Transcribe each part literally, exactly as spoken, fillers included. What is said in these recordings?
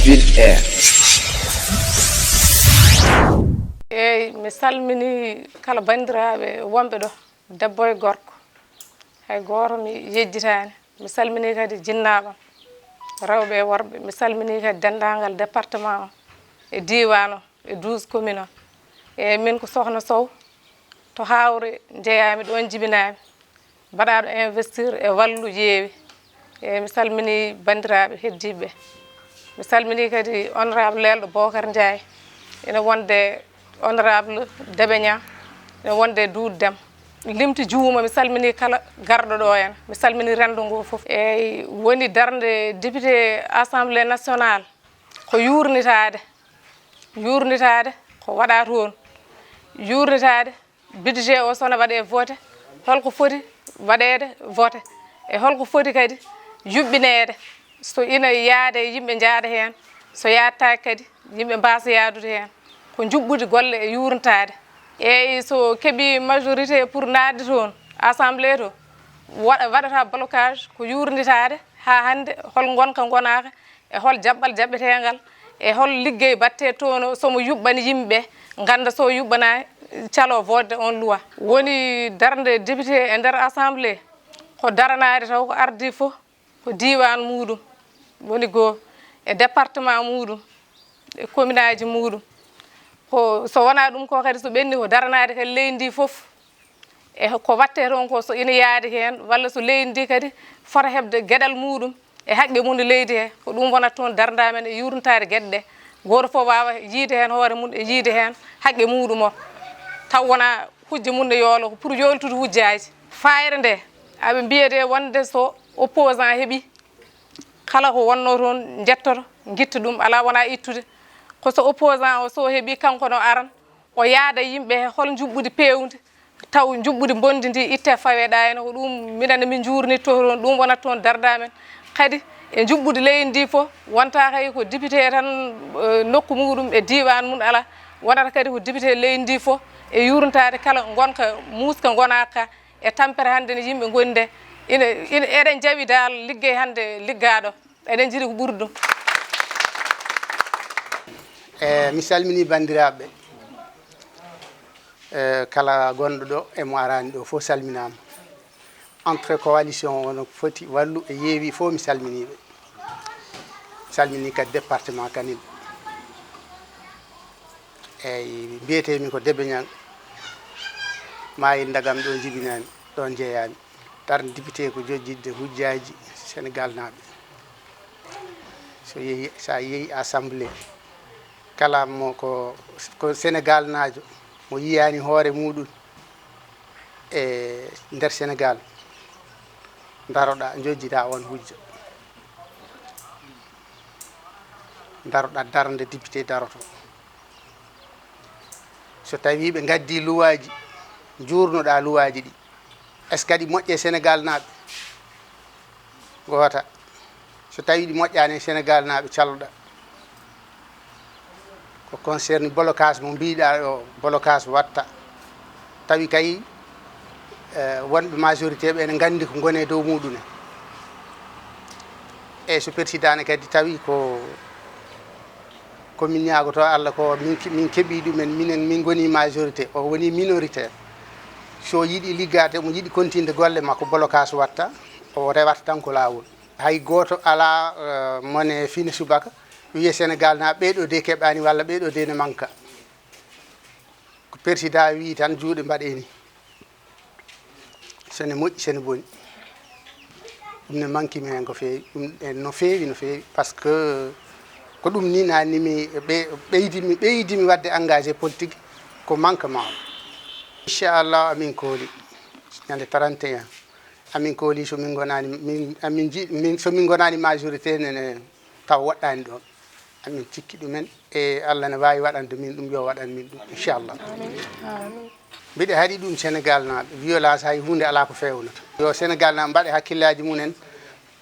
Biɗ Air. Eeyi, mi salminii kala banndiraaɓe wonɓe ɗo, debbo e gorko. Hay gooto mi yejjitaani. Mi salminii kadi jinnaaɓe am, rewɓe e worɓe. Mi salminii kadi denndaangal département o e diiwaan o e douze commune o. Eeyi, min ko Sokhna Sow, to Haawre njeyaami, ɗoon jibinaami. Baɗaaɗo investir e Wallu Yeewi. E mi salminii banndiraaɓe heddiiɓe ɓe. Mi salminii kadi honorable leelɗo Bocar Ndiaye, ene wonde honorable Debe Niang, ene wonde Doudou Dem. Limti juuma, mi salminii kala garɗo ɗo en, mi salminii renndo ngo fof. Eeyi, woni darnde député Assemblée nationale ko yuurnitaade, yuurnitaade ko waɗaa toon, yuurnitaade. Budget o so ne waɗee voté, holko foti waɗeede voté e holko foti kadi yuɓɓineede, so ina yaada e yimɓe njaada heen, so yaattaaki kadi yimɓe mbaasa yaadude heen. Ko njuɓɓudi golle e yuurnitaade. Eeyi, so keɓii majorité pour naatde toon, assemblée to, waɗa- waɗata blocage ko yuurnitaade haa hannde, hol ngonka ngonaaka, e hol jaɓɓal jaɓeteengal, e hol liggey baɗtee toon, so mo yuɓɓani yimɓe ɓe, ngannda so yuɓɓanaani, caloo vootde oon luwa. Woni darnde député e nder assemblée, ko daranaade taw ko ardii fof ko diiwaan muuɗum, woni goo, e département muuɗum, e commune aji muuɗum. Ko so wonaa ɗum ko kadi so ɓenni ko daranaade kadi leydi ndi fof. E ko waɗtee toon ko so ina yaadi heen, walla so leydi ndi kadi fota heɓde geɗal muuɗum e haqqe mum e leydi he, ko ɗum wonata toon darnda men e yuurnitaade geɗe ɗe. Gooto fof waawa yiyde heen hoore mum e yiyde heen haqqe muuɗum o, taw wonaa hujja mum ne yoolo, ko pour yooltude hujjaaji. Fayre nde, aɓe mbiyetee wonde so opposant heɓi, kala ko wonnoo toon njettoto, ngitta ɗum, alaa wonaa ittude. Ko so opposant o so heɓi, kanko no aran, o yaada yimɓe he hol njuɓɓudi peewndi, taw njuɓɓudi mbondi ndi itte fawe ɗa heen. Ko ɗum minen min njuurnitto toon, ɗum wonata toon darnda men. Kadi e njuɓɓudi leydi ndi fof, wonta kay ko député tan, eh, nokku muuɗum e diiwaan mum alaa, wonata kadi ko député leydi ndi fof e yuurnitaade kala ngonka muuska ngonaaka ka e tampere hannde ne yimɓe ngoni nde. Ina, ina, eɗen njawi dal liggey hannde liggaaɗo, eɗen njiɗi ko ɓuri ɗum. E mi salmini banndiraaɓe, e kala gonɗo ɗo e mo araani ɗo fof salminaama. Entre coalition o no foti Wallu e Yeewi fof mi salminiiɓe. Mi salmini kadi département Kanel. Eyyi, mbiyetee-mi ko Debe Niang, Maayel Ndagam, ɗo njibinaami, ɗo njeyaami. Darnde député ko jojjitde hujjaaji Senegaalnaaɓe. So yehi, so a yehi assemblée, kala mo ko, ko Senegaalnaajo mo yiyaani hoore muuɗum e nder Senegaal, ndaroɗaa, njojjidaa oon hujja. Ndaroɗaa darnde député daroto. So tawii ɓe ngaddii luwaaji, njuurnoɗaa luwaaji ɗi. Est-ce que aɗi moƴƴi e Senegaalnaaɓe? Goota. So tawii ɗi moƴƴaani e Senegaalnaaɓe, caloɗaa. Ko concerne blocage mo mbiiɗaa ɗo, blocage waɗta. Tawi kay, eh, wonɓe majorité ɓe ene nganndi ko ngoni e dow muuɗum en. Eeyi, so président ne kadi tawi ko, ko min ñaagotoo Allah ko min ke-, min keɓii ɗum en, minen min ngoni majorité, o woni minoritaire. So yiɗi liggaade, omo yiɗi continde golle makko, blocage waɗta, o rewata tan ko laawol. Hay gooto alaa, eh, mone fine subaka, wiya Senegaalnaaɓe ɓee ɗoo de keɓaani walla ɓee ɗoo de ne manka. Ko président wii tan juuɗe mbaɗee ni. So ne moƴƴi, so ne boni. Ɗum ne manki mi heen ko feewi. Ɗum en no feewi, no feewi. Par ce que ko ɗum ni naanni mi ɓe-, ɓeydi mi, ɓeydi mi waɗde engagé politique ko manquement o. Inchallah amin kooli ñande trente et un. Amin kooli so min ngonaani, min, amin ji-, min, so min ngonaani majorité ne, ne taw woɗɗaani ɗoon. Amin cikki ɗumen e Allah ne waawi waɗande min ɗum, yo waɗan min ɗum, inchallah. Mbiɗa haɗi ɗum Senegaalnaaɓe, violence hay huunde alaa ko feewnata. Yo Senegaalnaaɓe mbaɗe hakkillaaji mum en,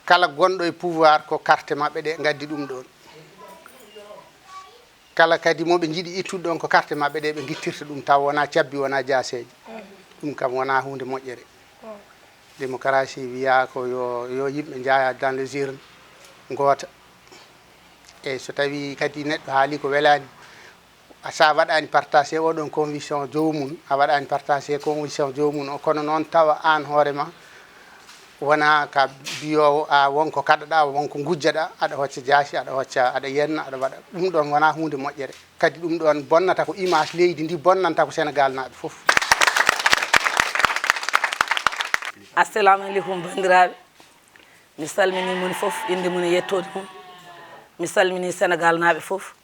kala gonɗo e pouvoir ko carte maɓɓe ɗe ngaddi ɗum ɗoon. Kala kadi mo ɓe njiɗi ittude ɗoon ko carte maɓɓe ɗe ɓe ngittirta ɗum taw wonaa cabbi, wonaa jaaseeje. Ɗum kam wonaa huunde moƴƴere. Démocratie wiyaa ko yo, yo yimɓe njaya dans les urnes ngoota. Eyi, so tawii kadi neɗɗo haalii ko welaani, a, so a waɗaani partagé oɗon conviction joomum, a waɗaani partagé conviction joomum o, kono noon tawa aan hoore ma wonaa ka biyoowo, a, won ko kaɗoɗaa, won ko ngujjaɗaa, aɗa hocca jaasi, aɗa hocca, aɗa yenna, aɗa waɗa. Ɗum ɗoon wonaa huunde moƴƴere. Kadi ɗum ɗoon bonnata ko image leydi ndi, bonnanta ko Senegaal naaɓe fof. Assalamu aleykum, banndiraaɓe. Mi salminii mon fof, innde mum e yettoode mum. Mi salminii Senegaal naaɓe fof.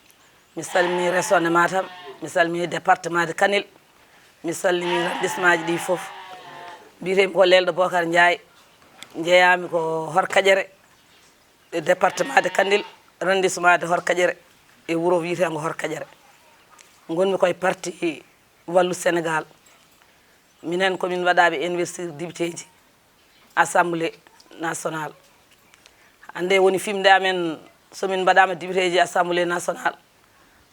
Mi salminii région de Matam. Mi salminii département de Kanel. Mi salminii arrondissement ji ɗi fof. Mbiyetee-mi ko Lelɗo Bocar Ndiaye. Njeyaa-mi ko Horkaƴere, e département de Kandel, arrondissement de Horkaƴere, e wuro wiyeteengo Horkaƴere. Ngon-mi ko e parti Wallu Senegaal. Minen ko min mbaɗaaɓe investir député ji assemblée nationale. Hannde woni fimde amen, so min mbaɗaama député ji assemblée nationale,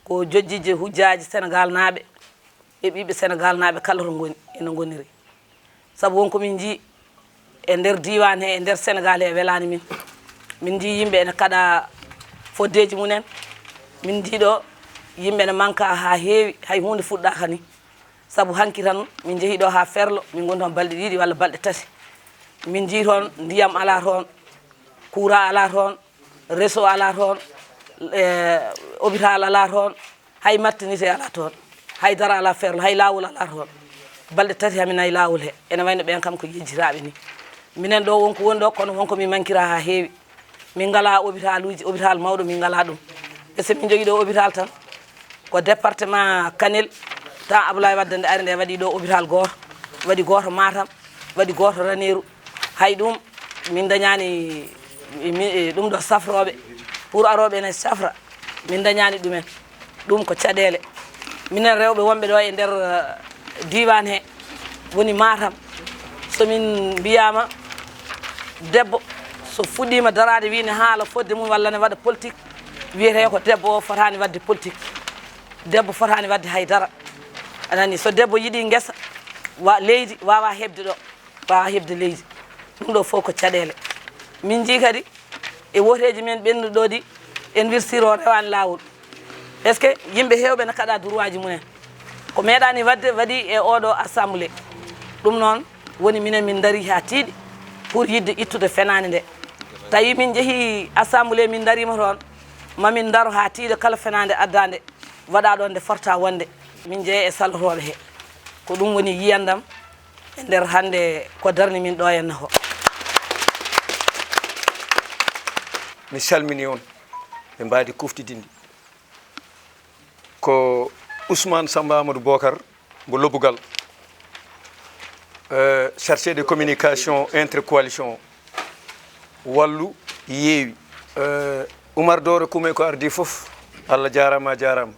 ko jojjije hujjaaji Senegaal naaɓe e ɓiɓɓe Senegaal naaɓe kala to ngoni, ina ngoniri. Sabu won ko min njii e nder diiwaan he, e nder Senegaal he, welaani min. Min njii yimɓe ene kaɗa foddeeji mumen. Min njii ɗo yimɓe ene manka haa heewi, hay huunde fuɗɗaaka ni. Sabu hanki tan min njehii ɗo haa Ferlo, min ngoni toon balɗe ɗiɗi walla balɗe tati. Min njii toon ndiyam alaa toon, courant alaa toon, réseau alaa toon, e, hôpital alaa toon, hay maternité alaa toon, hay dara alaa Ferlo, hay laawol alaa toon. Balɗe tati haa mi nani laawol he, ene wayno ɓeen kam ko yejjitaaɓe ni. Minen ɗo won ko woni ɗo, kono won ko min mankira haa heewi. Min ngalaa hôpitaluuji, hôpital mawɗo min ngalaa ɗum. Ɓe so min njogii ɗo hôpital tan, ko département Kanel, tan Abdoulaye Wade nde ari nde waɗi ɗo hôpital gooto, waɗi gooto Matam, waɗi gooto Raneeru. Hay ɗum min ndañaani mi, e, ɗum ɗo safrooɓe pour arooɓe ene safra, min ndañaani ɗumen. Ɗum ko caɗeele. Minen rewɓe wonɓe ɗo e nder, eh, diiwaan he, woni Matam, so min mbiyaama debbo, so fuɗɗiima daraade, wii ne haala fodde mum walla ne waɗa politique, wiyetee ko debbo o fotaani waɗde politique. Debbo fotaani waɗde hay dara. A nanii, so debbo yiɗii ngesa, wa, leydi, waawaa heɓde ɗo, waawaa heɓde leydi. Ɗum ɗo fof ko caɗeele. Min njii kadi e wooteeji men ɓennuɗi ɗo ɗi, investir o rewaani laawol. Est-ce que yimɓe heewɓe ne kaɗa droit ji mumen? Ko meeɗaani waɗde, waɗi e oɗo assemblée. Ɗum noon woni minen min ndarii haa tiiɗi pour yiɗde ittude fenaande nde. Tawi min njehii assemblée, min ndariima toon, ma min ndaro haa tiiɗa kala fenaande addaande waɗa ɗoon nde fota wonde. Min njeya e sallotooɓe he. Ko ɗum woni yiyandam e nder hannde ko darni min ɗo henna ko. Mi salmini on e mbaadi kuftidinndi. Ko Ousmane Samba Amadou Bokar mbo Lobbugal, eh, chargé de communication intercoalition Wallu Yeewi. Eh, Oumar Doro Koumé ko ardi fof, Allah jaaraama, a jaaraama.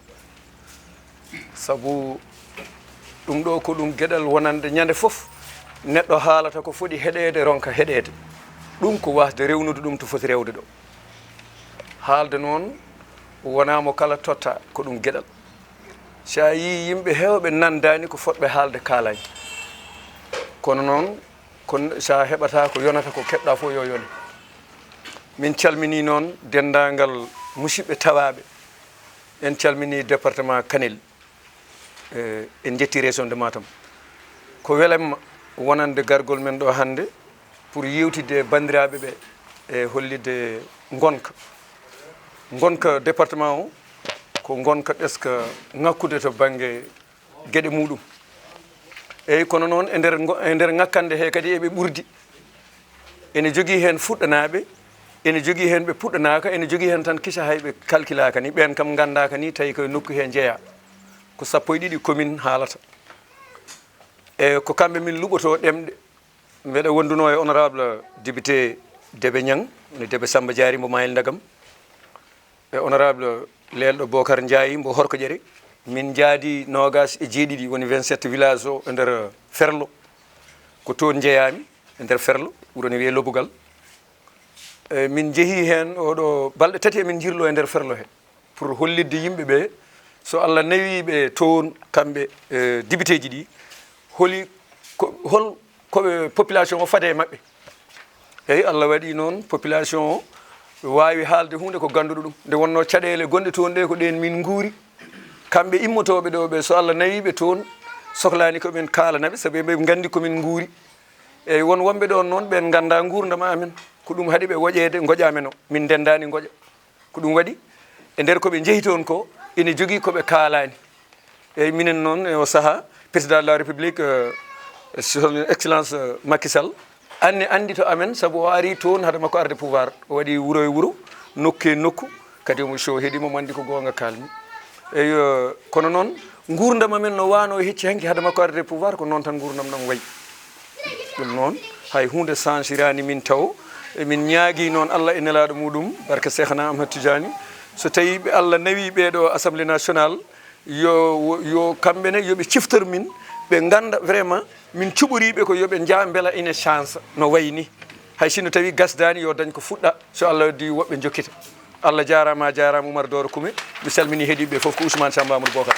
Sabu ɗum ɗo ko ɗum geɗal wonande ñande fof neɗɗo haalata ko foti heɗeede, ronka heɗeede. Ɗum ko wasde rewnude ɗum to foti rewde ɗo. Haalde noon wonaa mo kala totta, ko ɗum geɗal. So a yii yimɓe heewɓe nanndaani ko fotɓe haalde kaalaani. Kono noon, ko so a heɓataa ko yonata ko keɓɗa fof yo yone. Min calminii noon denndaangal musidɓe tawaaɓe. En calminii département Kanel. Eh, en njetti région de Matam. Ko welamma wonande gargol men ɗo hannde pour yewtidde e banndiraaɓe ɓe e hollitde ngonka. Ngonka département o ko ngonka ɗeska ŋakkude to bannge geɗe muɗum. Eyi, kono noon e nder ngo-, e nder ŋakkande he kadi eɓe ɓurdi. Ene jogii heen fuɗɗanaaɓe, ene jogii heen ɓe puɗɗanaaka, ene jogii heen tan kisa hay ɓe kalkilaaka ni, ɓeen kam nganndaaka ni, tawi koye nokku he njeyaa. Ko sappo e ɗiɗi commune haalata. E ko kamɓe min luɓotoo ɗemɗe. Mbeɗa wonduno e honorable député Debe Niang, woni Debe Samba Diary mbo Mayel Ndagam, e honorable leelɗo Bokar Ndiaye mbo Horkoƴere. Min njaadi noogas e jeeɗiɗi, woni vingt-sept village o e nder Ferlo. Ko toon njeyaami, e nder Ferlo, wuro ne wiyee Lobugal. E min njehii heen oɗo balɗe tati emin njirloo e nder Ferlo he, pour hollitde yimɓe ɓe, so Allah nawii ɓe toon, kamɓe, e, député ji ɗi, holi ko, hol ko ɓe, population o fade e maɓɓe. Eyi, Allah waɗi noon population o Waawi haalde huunde ko gannduɗo ɗum. Nde wonnoo caɗeele gonɗe toon ɗe ko ɗeen min nguuri. Kamɓe immotooɓe ɗo ɓe, so Allah nawii ɓe toon, soklaani ko min kaalana ɓe, sabu ɓe nganndi ko min nguuri. Eeyi, won wonɓe ɗoon noon, ɓeen nganndaa nguurndam amen. Ko ɗum haɗi ɓe woƴeede, ngoƴa men o. Min ndenndaani ngoƴa. Ko ɗum waɗi, e nder ko ɓe njehi toon ko, ina jogii ko ɓe kaalaani. Eeyi, minen noon, e o sahaa, Président de la République, euh, Son Excellence, euh, Macky Sall, anni anndi to amen, sabu o ari toon hade makko arde pouvoir. O waɗi wuro e wuro, nokku e nokku, kadi omo show heɗi mo, mo anndi ko goonga kaalmi. Eeyi, euh, kono noon, nguurndam amen no waano e hecci hanki hade makko arde pouvoir, ko noon tan nguurndam ɗam wayi. Ɗum noon, hay huunde sansiraani min taw. Emin ñaagii noon Allah e nelaaɗo muɗum, barka Seekhna Ahmad Tijaani. So tawii ɓe Allah nawii ɓee ɗo Assemblée nationale, yo, yo kamɓe ne, yo ɓe ciftor min, ɓe ngannda vraiment min cuɓorii ɓe ko yo ɓe njaa mbela ine chance no wayi ni. Hay sinno tawii gasdaani, yo dañ ko fuɗɗa, so Allah waɗi woɓɓe njokkita. Allah jaaraama, a jaaraama Oumar Doro Koumé. Mi salminii heɗiiɓe ɓe fof, ko Ousmane Samba Amadou Bocar.